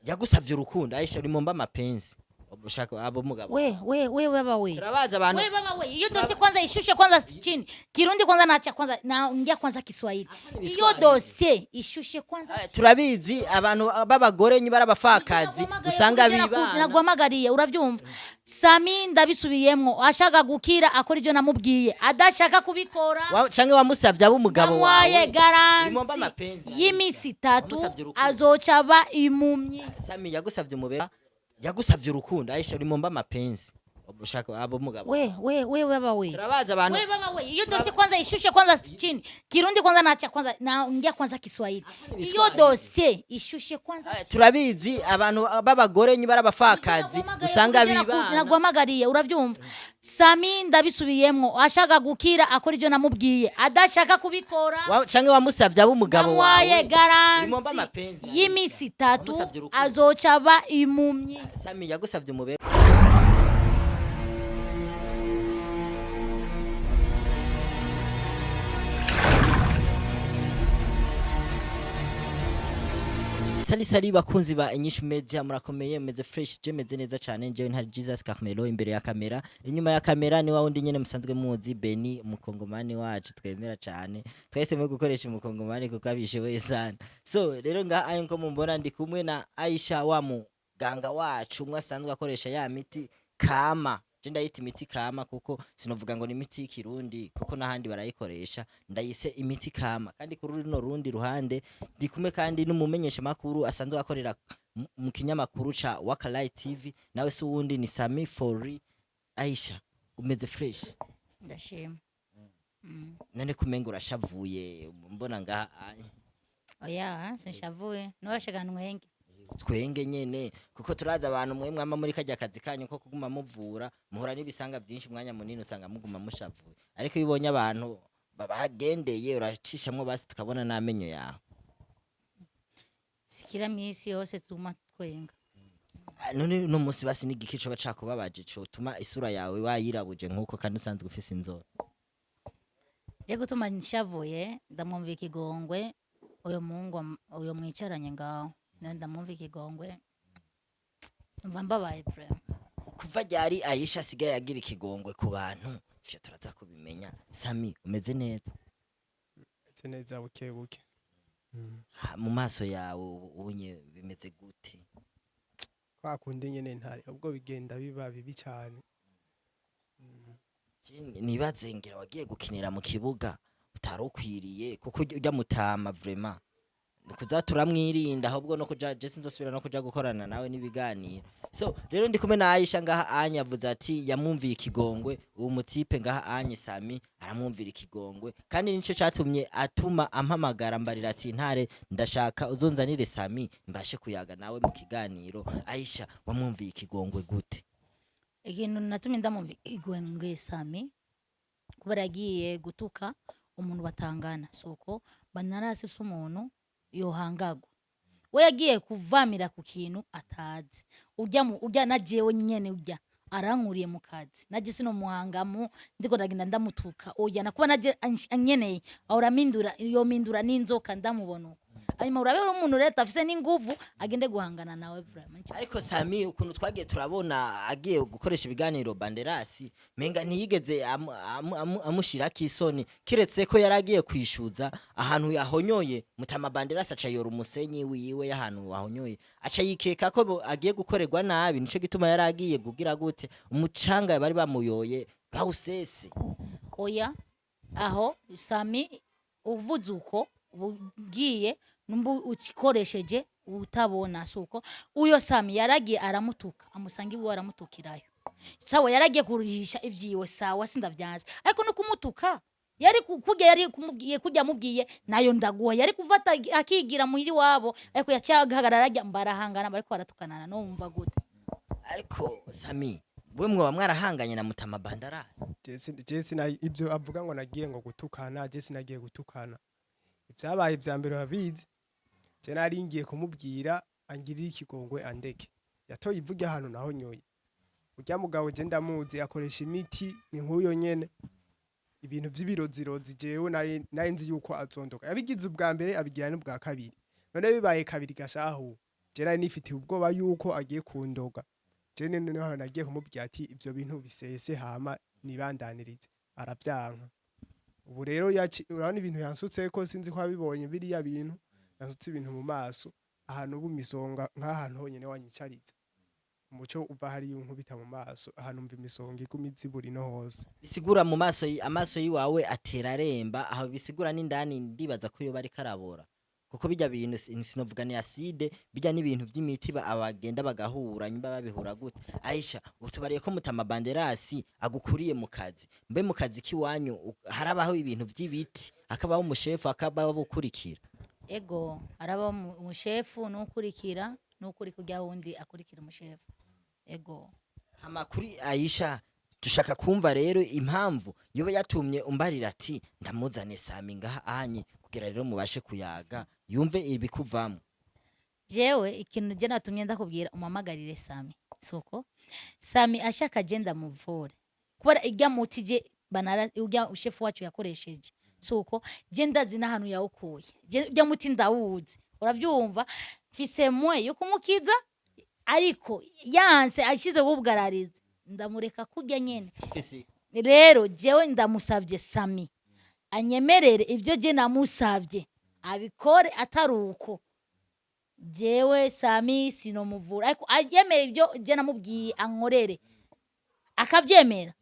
Yagusavye urukundo, Aisha, uri mumba mapenzi ushaka abo mugabo. We we we baba we. Turabaza abantu. We baba we, hiyo dosi kwanza ishushe kwanza chini. Kirundi kwanza naacha kwanza, naongea kwanza Kiswahili. Hiyo Ibiswahili. dosie ishushe kwanza. Turabizi abantu b'abagore nyibara abafakazi usanga bibana. Naguhamagariye uravyumva. Sami ndabisubiyemwo, ashaka gukira akora ivyo namubwiye, adashaka kubikora Canke wamusavye abo umugabo namwaye wawe. Uri mumba garanti mapenzi, Aisha. y'imisi itatu Wamusavye urukundo. azoca aba impumyi. Sami yagusavye umubera, yagusavye urukundo, Aisha, uri mumba mapenzi ushaka abo mugabo. We we we baba we. Turabaza abantu. We baba we, hiyo dosi kwanza ishushe kwanza chini. Kirundi kwanza naacha kwanza, naongea kwanza Kiswahili. Hiyo Ibiswahili. dosie ishushe kwanza. Turabizi abantu b'abagore nyibara abafakazi usanga bibana. Naguhamagariye uravyumva. Sami ndabisubiyemwo, ashaka gukira akora ivyo namubwiye, adashaka kubikora Canke wamusavye abo umugabo namwaye wawe. Uri mumba garanti mapenzi, Aisha. y'imisi itatu Wamusavye urukundo. azoca aba impumyi. Sami yagusavye umubera. Sali sali bakunzi ba Inyishu Media, murakomeye, meze fresh, je meze neza cyane. Jewe ntari Jesus Carmelo imbere ya kamera, inyuma ya kamera ni wa wundi nyene musanzwe muzi, Beni umukongomani wacu twemera cyane. Twahisemo gukoresha umukongomani kuko abishoboye sana. So rero ngaha ayo nko mumbona ndi kumwe na Aisha wa muganga wacu umwe asanzwe akoresha ya miti kama. Je ndayita imiti kama kuko sinovuga ngo ni imiti y'ikirundi kuko n'ahandi barayikoresha, ndayise imiti kama. Kandi kuri runo rundi ruhande ndi kumwe kandi n'umumenyesha makuru asanzwe akorera mu kinyamakuru ca Wakalai TV, nawe si uwundi ni Sami Fori. Aisha, umeze fresh? Ndashima. None kumenga urashavuye mbona ngaha anye. Oya, sinshavuye, niwashaka nwenge. Twenge nyene kuko turaza abantu mwe mwama muri kajya kazi kanyu ko kuguma muvura muhura n'ibisanga byinshi, umwanya munini usanga muguma mushavuye, ariko iyo ubonye abantu babagendeye uracishamwo basi tukabona n'amenyo yawe. Sikira misi yose tuma twenga. None uno munsi basi n'igiki coba cakubabaje cotuma isura yawe wayirabuje nk'uko kandi usanzwe ufise inzobe? Je gutuma nshavuye, ndamwumva ikigongwe uyo muhungu uyo mwicaranye ngaho, nawe ndamwumva ikigongwe, mva mbabaye vraiment. Kuva ryari Aisha asigaye agira ikigongwe ku bantu? Ivyo turaza kubimenya. Sami, umeze neza? Meze neza buke buke. Ha, mu maso yawe ubu unye bimeze gute? Kwa kundi nyene ntari ubwo bigenda biba bibi cyane. Nibaze ngira wagiye gukinira mu kibuga utari ukwiriye kuko ujya mutama vraiment kuza turamwirinda, ahubwo no kuja je sinzosubira no kuja gukorana nawe n'ibiganiro. So rero ndi kumwe na Aisha ngaha anye, avuze ati yamwumviye ikigongwe uwo mutipe ngaha anye Sami aramwumvira ikigongwe, kandi nico catumye atuma ampamagara mbarira ati ntare ndashaka uzonzanire Sami mbashe kuyaga nawe mu kiganiro. Aisha, wamwumviye ikigongwe gute? Ikintu natumye ndamwumva ikigongwe Sami, kubera yagiye gutuka umuntu batangana, suko banarasi se umuntu yohangagwa, we yagiye kuvamira ku kintu atazi. Ujya mu ujya na jewe nyene ujya arankuriye mu kazi, naje sinomuhangamu ndiko ndagenda ndamutuka, oya, nakuba naje anyeneye ahora mindura iyo mindura n'inzoka ndamubona uko. Hanyuma urabe umuntu rero afise n'inguvu agende guhangana nawe vraiment. Ariko Sami, ukuntu twagiye turabona agiye gukoresha ibiganiro Banderasi, menga ntiyigeze amushirako isoni, kiretse ko yari agiye kwishuza ahantu yahonyoye mutama Banderasi aca yora umusenyi wiwe y'ahantu wahonyoye, aca yikeka ko agiye gukorerwa nabi, nico gituma yari agiye kugira gute umucanga bari bamuyoye bawusese. Oya, aho Sami uvuze uko ugiye numba ukikoresheje utabona, suko uyo Sami yaragiye aramutuka amusanga iwe aramutukirayo, sawa yaragiye kuruhisha ivyiwe, sawa sindavyanze, ariko no kumutuka yari kurya yari kumubwiye kurya amubwiye nayo ndaguha, yari kufata akigira muhiri wabo, ariko yaciye ahagarara arya mbarahangana bariko baratukanana, no wumva gute? Ariko Sami, we mwoba mwarahanganye na mutama Banderasi? Je sina ibyo avuga ngo nagiye ngo gutukana, je sinagiye gutukana. Ibyabaye vya mbere babizi. Je nari ngiye kumubwira angirire ikigongwe andeke. Yatoye ivuga ahantu naho nyoye. Urya mugabo je ndamuzi akoresha imiti ni nk'uyo nyene. Ibintu vy'ibirozirozi jewe nari nzi yuko azondoka. Yabigize ubwa mbere abigira n'ubwa kabiri. None bibaye kabiri gashahu. Je nari nifitiye ubwoba yuko agiye kundoga. Je niho nagiye kumubwira ati ivyo bintu bisese hama nibandanirize, aravyanka. Ubu rero urabona ibintu yansutseko, sinzi ko abibonye biriya bintu yansutse ibintu mu maso, ahantu ubu imisonga nk'ahantu honyene wanyicaritse umuco uva hariya unkubita mu maso, ahantu mva imisonga iguma izibura ino hose. Bisigura mu maso amaso yiwawe atera aremba aho, bisigura n'indani ndibaza ko yoba ariko arabora, kuko bijya bintu sinovuga ni acide, bijya n'ibintu by'imiti abagenda bagahura nyumba babihura gute. Aisha, utubariye ko Mutama Banderasi agukuriye mu kazi. Mbe mu kazi kiwanyu harabaho ibintu by'ibiti, hakabaho umushefu, akabaho bukurikira? Ego, araba umushefu n'ukurikira n'ukuri kurya wundi akurikira umushefu, ego. Amakuru Aisha, dushaka kumva rero impamvu yoba yatumye umbarira ati ndamuzane Sami ngaha anye kugira rero mubashe kuyaga, yumve ibikuvamo. Jewe ikintu je natumye ndakubwira umuhamagarire Sami, soko Sami ashaka je ndamuvure, kubera irya muti je banara urya ushefu wacu yakoresheje, suko je ndazi n'ahantu yawukuye. Je urya muti ndawuzi, uravyumva, mfise mwe yo kumukiza, ariko yanse ashize bubwararize ndamureka kurya nyene. Fisi. Rero jewe ndamusavye Sami anyemerere ivyo je namusavye abikore, atari uko jewe Sami sinomuvura, ariko ayemere ivyo je namubwiye ankorere, akavyemera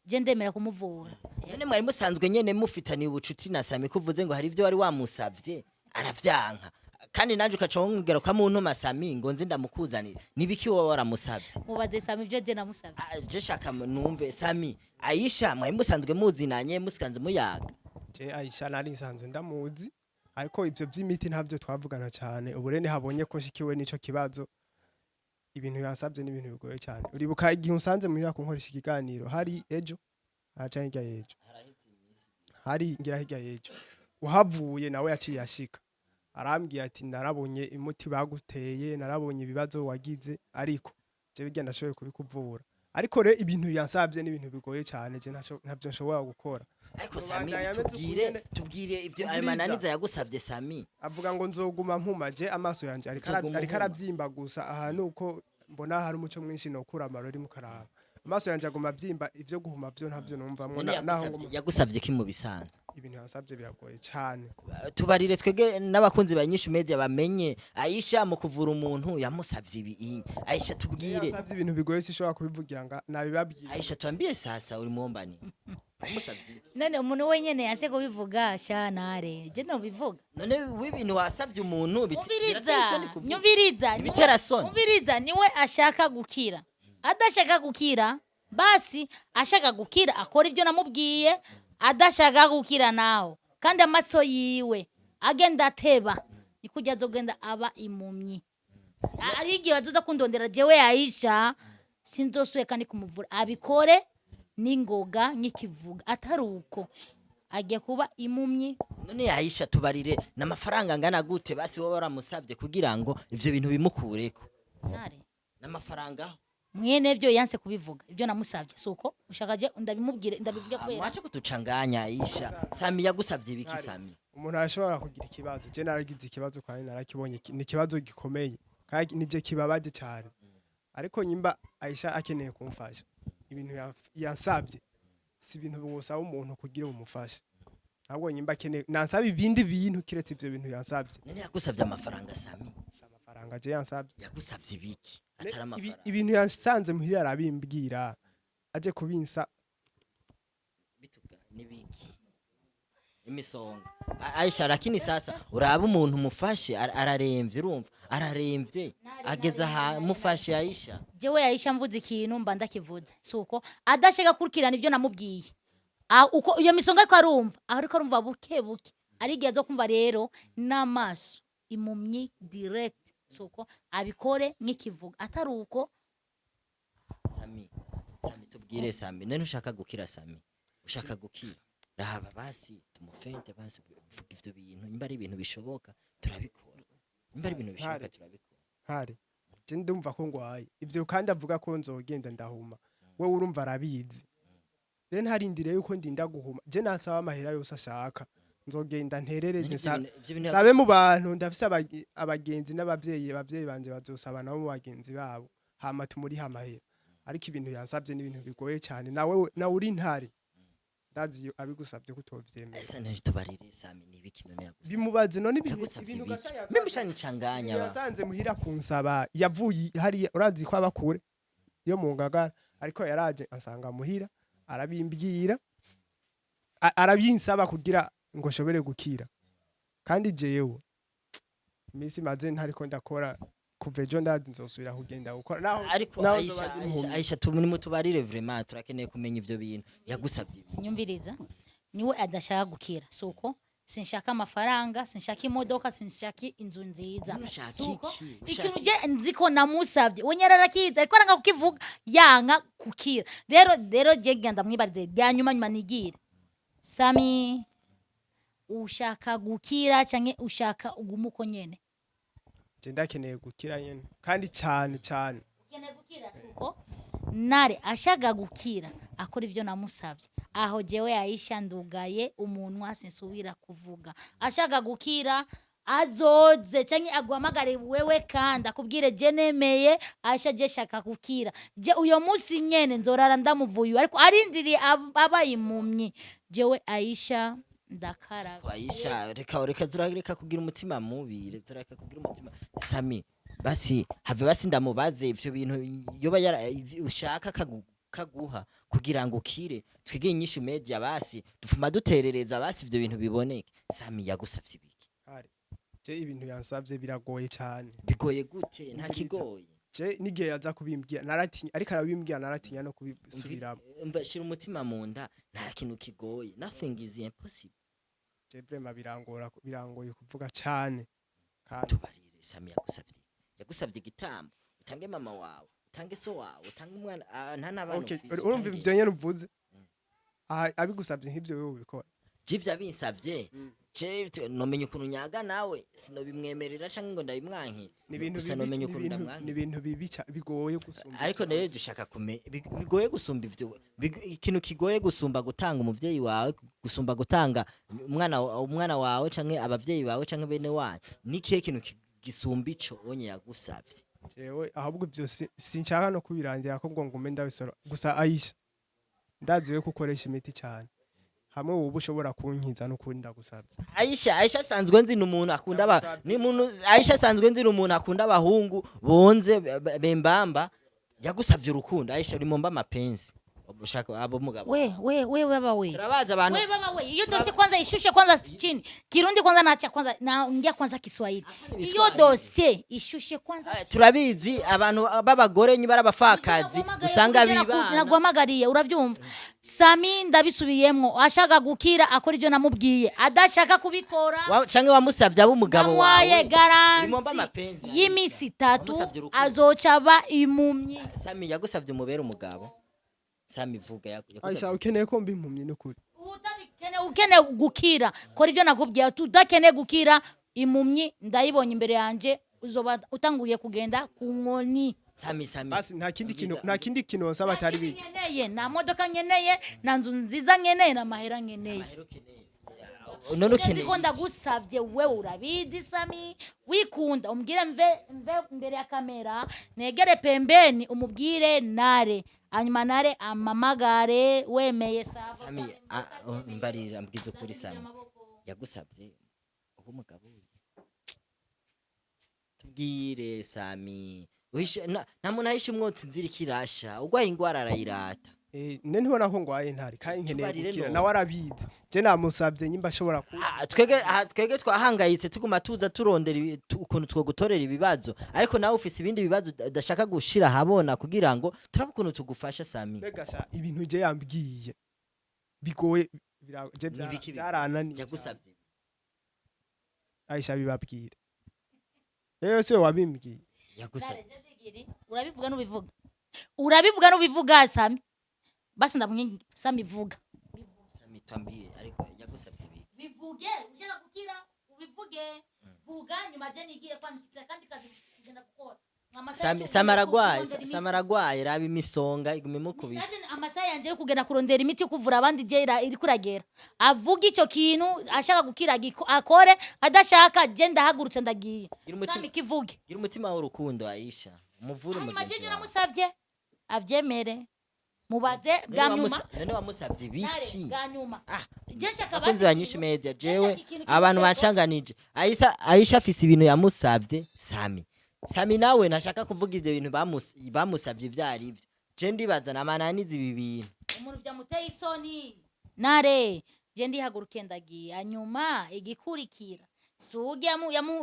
je ndemera kumuvura. None mwari musanzwe nyene mufitaniye ubucuti na Sami, kuvuze ngo hari ivyo wari wamusavye aravyanka, kandi nanje ukaca wongera ukamuntuma Sami ngo nze ndamukuzanira, nibiki wowe waramusavye? Mubaze Sami ivyo je namusavye. Ah, je shaka numve Sami, Aisha mwari musanzwe muzinanye, musikanze muyaga? Je Aisha nari nsanzwe ndamuzi, ariko ivyo vy'imiti ntavyo twavugana cyane. Ubu rero habonye ko nshikiwe n'ico kibazo, ibintu yansabye n'ibintu bigoye cyane. Uribuka igihe unsanze muhira kunkoresha ikiganiro, hari ejo aca hirya y'ejo, hari ngira hirya y'ejo, uhavuye nawe yaciye ashika arambwiye ati narabonye imuti baguteye, narabonye ibibazo wagize, ariko je bijya ndashoboye kubikuvura. Ariko rero ibintu yansabye n'ibintu bigoye cyane, je ntavyo nshobora gukora. Ariko Sami, Rubanda yameze tubwire ukungene. Tubwire ivyo ayo Umviriza. mananiza yagusavye Sami. Avuga ngo nzoguma mpuma. Je amaso yanje ariko Nzoguma ariko uhuma. aravyimba gusa. Aha nuko mbona hari umuco mwinshi nokura amarori mukaraba amaso yanje aguma avyimba. Ivyo guhuma vyo ntavyo numvamwo. None naho yagusavye ki mu bisanzwe? Ibintu yansabye biragoye cane. Tubarire twege n'abakunzi ba Inyishu Media bamenye Aisha mu kuvura umuntu yamusavye ibi. Aisha, tubwire. Yansabye ibintu bigoye, sinshobora kubivugira nga nabibabwira. Aisha, tuambie sasa, uri muombani yamusavye iki? None umuntu wenyene yanse kubivuga shanare, je nobivuga? None w'ibintu wasavye umuntu Umviriza. birateye isoni kuvuga. Nyumviriza. Ibitera soni. Umviriza, niwe ashaka gukira, adashaka gukira basi, ashaka gukira akora ibyo namubwiye, adashaka gukira naho kandi amaso yiwe agenda ateba, nikujya azogenda aba impumyi. Ari igihe azoza kundondera jewe Aisha sinzosuye kandi kumuvura, abikore n'ingoga nkikivuga, atari uko agiye kuba impumyi. None Aisha, tubarire n'amafaranga angana gute basi wowe waramusavye kugira ngo ivyo bintu bimukureko? Ntare. N'amafaranga? Mwene vyo yanse kubivuga ibyo namusavye, suko ushaka je ndabimubwire ndabivuge kubera Mwaje kutucanganya. Aisha, Sami yagusavye ibiki? Ntare. Sami. Umuntu arashobora kugira ikibazo. Je naragize ikibazo kandi narakibonye, ni ikibazo gikomeye kandi nije kibabaje cyane. Ariko nyimba Aisha akeneye kumfasha, ibintu yansabye si ibintu wosaba umuntu kugira umufashe. Ahubwo nyimba akeneye nansaba ibindi bintu kiretse ivyo bintu yansabye. None yagusavye amafaranga Sami? Si amafaranga je yansabye. Yagusavye ibiki atari amafaranga? Ibintu yansanze muhira arabimbwira aje kubinsa. Bituga nibiki imisonga. Aisha, lakini sasa uraba umuntu mufashe araremvye, urumva araremvye, ageze aha mufashe Aisha. Jewe Aisha mvuze ikintu mba ndakivuze, suko adashaka kurikirana ivyo namubwiye. Uko iyo misonga ariko arumva, aho ariko arumva buke buke, ari igihe azo kumva rero n'amaso impumyi direct, suko abikore nk'ikivuga, atari uko. Sami, Sami, tubwire Sami, none ushaka gukira Sami, ushaka gukira, raba basi tumufende basi, vuga ivyo bintu nimba ari ibintu bishoboka turabikora, nimba ari ibintu bishoboka Ntare. turabikora. Ntare, je ndumva ko ngwaye ivyo kandi avuga ko nzogenda ndahuma, wewe urumva arabizi. Rero ntarindiriye yuko ndinda guhuma, je nasaba amahera yose ashaka. Nzogenda nterereze Ivyo ivyo bintu sabe mu bantu ndafise abagenzi n'abavyeyi, abavyeyi banje bazosaba nabo mu bagenzi babo, hama tumurihe amahera. Ariko ibintu yansabye ni ibintu bigoye cyane, nawe nawe uri ntari ndazi iyo abigusabye ko utovyemera. Ese none tubarire, Sami, ni ibiki none yagusabye? Bimubaze none ibintu Yagusabye ibintu ibiki? Gasha yasanze. Mbe mushanicanganya ba. Yasanze muhira kunsaba, yavuye hariya, urazi ko aba kure yo mu Ngagara, ariko yaraje ansanga muhira arabimbwira, arabinsaba kugira ngo nshobore gukira. Kandi jewe iminsi maze ntariko ndakora, kuva ejo ndazi nzosubira kugenda gukora naho Ariko naho Aisha, nzoba ndi Aisha, impumyi. Aisha, tumuri tubarire, vraiment turakeneye kumenya ivyo bintu yagusabye ibi. Nyumviriza, niwe adashaka gukira, suko sinshaka amafaranga, sinshaka imodoka, sinshaka inzu nziza. Ushaka Suko iki? Ushaka ikintu je nzi ko namusabye we nyararakiza, ariko aranga kukivuga, yanka kukira. Rero je genda mwibarize rya nyuma, nyuma nigire. Sami, ushaka gukira canke ushaka ugume uko nyene? Je ndakeneye gukira nyene, kandi cyane cyane. Ukeneye gukira, suko nare ashaka gukira akora ivyo namusavye. Aho jewe Aisha ndugaye umunwa, sinsubira kuvuga. Ashaka gukira azoze canke aguhamagare wewe, kandi akubwire: je nemeye Aisha, je shaka gukira. Je uyo munsi nyene nzorara ndamuvuye, ariko arindiriye abaye impumyi, jewe Aisha ndakaraba. Aisha, reka zurareka kugira umutima mubi, zurareka kugira umutima. Sami, basi have, basi ndamubaze ivyo bintu yoba yara ushaka kaguha kugira ngo ukire. Twige Inyishu Media, basi dufuma duterereza, basi ivyo bintu biboneke. Sami, yagusavye ibiki? Hari je ibintu yansabye biragoye cyane. Bigoye gute? Nta Umviriza. kigoye. Je n'igihe yaza kubimbwira naratinya, ariko arabimbwira naratinya no kubisubiramo. Umva, shira umutima mu nda, nta kintu kigoye, nothing is impossible. Je vraiment birangora, birangoye kuvuga cyane kandi. Tubarire, Sami, yagusavye igitambo, utange mama wawe, utange so wawe, utange umwana, nta n'abana Okay, ufise, urumva utange- ivyo nyene uvuze, aha abigusabye nk'ivyo wewe ubikora? Je ivyo abinsavye, je nomenya ukuntu nyaga nawe, sinobimwemerera canke ngo ndabimwankire. Ni ibintu Gusa bibi, nomenya ni ukuntu ibintu, ni ndamwankira. ibintu bibi bigoye gusumba Ariko ivyo. rero dushaka kume bigoye gusumba ivyo, ikintu kigoye gusumba gutanga umuvyeyi wawe, gusumba gutanga umwana wawe canke abavyeyi bawe canke bene wanyu, ni kihe kintu gisumba ico onye yagusavye? Jewe ahubwo ivyo sinshaka no kubirangira ko ngo ngume ndabisora. Gusa Aisha, ndazi we ko ukoresha imiti cyane, hamwe wowe ushobora kunkiza n'ukuri ndagusabye. Aisha asanzwe nzi ni umuntu akunda aba Ndagusavye. ni umuntu, Aisha asanzwe nzi ni umuntu akunda abahungu bonze bembamba. Yagusavye urukundo, Aisha, uri mumba mapenzi, ushaka abo mugabo. We we we baba we. Turabaza abantu. We baba we, hiyo dossier kwanza ishushe kwanza chini. Kirundi kwanza naacha kwanza, naongea kwanza Kiswahili. Hiyo Ibiswahili. dossier ishushe kwanza. Turabizi abantu b'abagore nyibara abafakazi usanga bibana. Naguhamagariye, uravyumva Sami, ndabisubiyemwo: ashaka gukira akora ivyo namubwiye, adashaka kubikora Canke wamusavye abo umugabo namwaye wawe. Uri mumba garanti mapenzi, Aisha. y'imisi 3, Wamusavye urukundo. azoca aba impumyi. Sami, yagusavye umubere umugabo? Sami, vuga, Aisha, yagusavye. ukeneye ko mba impumyi n'ukuri? Utabikene, ukeneye gukira kora ivyo nakubwiye, tudakeneye gukira, impumyi ndayibonye imbere yanje, uzoba utanguye kugenda ku nkoni. Sami, Sami. Basi nta kindi kintu, Umviriza. nta kindi kintu nsaba atari biki. Nkeneye nta modoka nkeneye, nta nzu nziza nkeneye, na mahera nkeneye. Amahera ukeneye none Nzi ukeneye ko ndagusavye, wewe urabizi Sami, wikunda umbwire mve mbere ya kamera, negere pembeni umubwire nare, hanyuma nare amamagare wemeye sawa. Sami, oh, mbarira, mbwiza ukuri, Sami, yagusavye uba umugabo we? Tubwire, Sami. Nta muntu ahisha umwotsi inzira ikirasha, urwaye ingwara arayirata. Ne ntibona ko ngwaye ntari kandi nkeneye Tubarire gukira. none. Nawe arabizi, je namusabye nyimba ashobora ku Twege twahangayitse, tuguma tuza turondera ukuntu twogutorera ibibazo, ariko nawe ufise ibindi bibazo udashaka gushira ahabona kugira ngo turabe ukuntu tugufasha, Sami. Mbega sha, ibintu je yambwiye bigoye je Ni ibiki bigoye? byarananiye. Yagusavye? Aisha, bibabwira rero, siwe wabimbwiye. Yagusavye? Urabivuga n'ubivuga, urabivuga n'ubivuga, Sami. Basi ndamwe, Sami, vuga. Sami, twambie, ariko yagusavye ibi? Bivuge, ushaka gukira ubivuge, vuga, nyuma je nigire kwa mfite kandi kazi kugenda gukora. Amasaha Sami yo Sami kugenda aragwaye, kurondera imiti. Sami aragwaye, raba imisonga iguma imukubita. Naje amasaha yanje yo kugenda kurondera imiti yo kuvura abandi je iriko iragera. Avuga ico kintu ashaka gukira akore, adashaka je ndahagurutse ndagiye. Gira umutima- Sami kivuge. Gira umutima w'urukundo, Aisha, umuvure Hanyuma mugenzi je wawe. namusavye avyemere, mubaze bwa None nyuma. None wamusavye Nare, ibiki? bwa nyuma. Ah, Je nshaka bakunzi basi ba Nyinshi ikintu- Media, je jewe nshaka ikintu abantu kimeze. bancanganije. Aisha afise ibintu yamusavye Sami. Sami nawe ntashaka kuvuga ivyo bintu bamusavye ivyo arivyo. Je ndibaza namananiza ibi bintu. Umuntu byamuteye isoni, nare je ndihagurukiye ndagiye. Hanyuma igikurikira sugi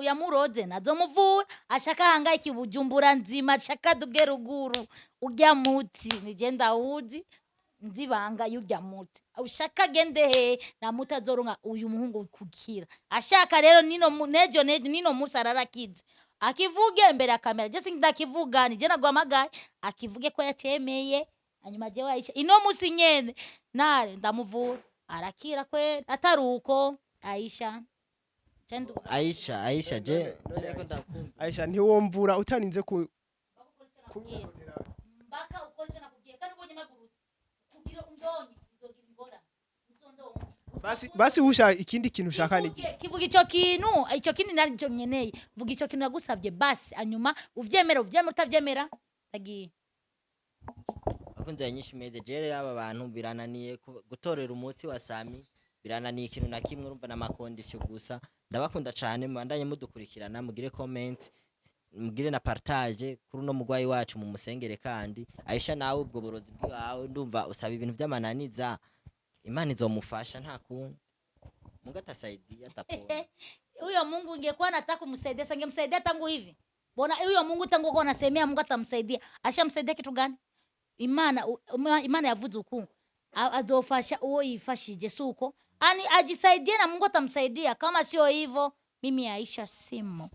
yamuroze nazo muvuwe, ashaka hangayika Bujumbura nzima, ashaka duge ruguru, urya muti nije ndawuzi, nzibanga y'urya muti. Ushaka gende he nta muti azoronka uyu muhungu kukira. Ashaka rero nino nejo nejo nino musi ararakize, akivuge mbere ya kamera. Je sindakivuga, nije naguhamagaye, akivuge ko yacemeye. Hanyuma jewe Aisha ino musi nyene nare ndamuvura arakira kweli, atari uko Aisha. Aisha, je None ariko ndakumva. Aisha, ntiwomvura utarinze ku kunyonera. Mpaka ukore icyo nakubwiye, kandi ubonye mpagurutse kugira undonye nzogira ingorane uzondonye. Basi usha ikindi kintu ushaka ni Kivuga icyo kintu, icyo kindi naricyo nkeneye. Vuga icyo kintu nagusabye basi, hanyuma uvyemera uvyemera, utavyemera ndagiye. Bakunzi ba Nyinshi Media, je rero aba bantu birananiye gutorera umuti wa Sami, birananiye ikintu na kimwe, urumva na ma conditions gusa. Ndabakunda cane, mubandanye mudukurikirana, mugire comment, mugire na partage kuri uno mugwayi wacu, mu musengere. Kandi Aisha nawe ubwo burozi bwawe ndumva usaba ibintu vy'amananiza, Imana izomufasha, nta kundi Mungu atasaidia, atapona. Huyo Mungu ingekuwa nataka kumsaidia sangemsaidia tangu hivi. Bona huyo Mungu tangu uko unasemea Mungu atamsaidia, ashamsaidia kitu gani? Imana Imana yavuze uku azofasha uwo yifashije, suko ani ajisaidie na Mungu atamsaidia. Kama sio hivyo, mimi Aisha simo.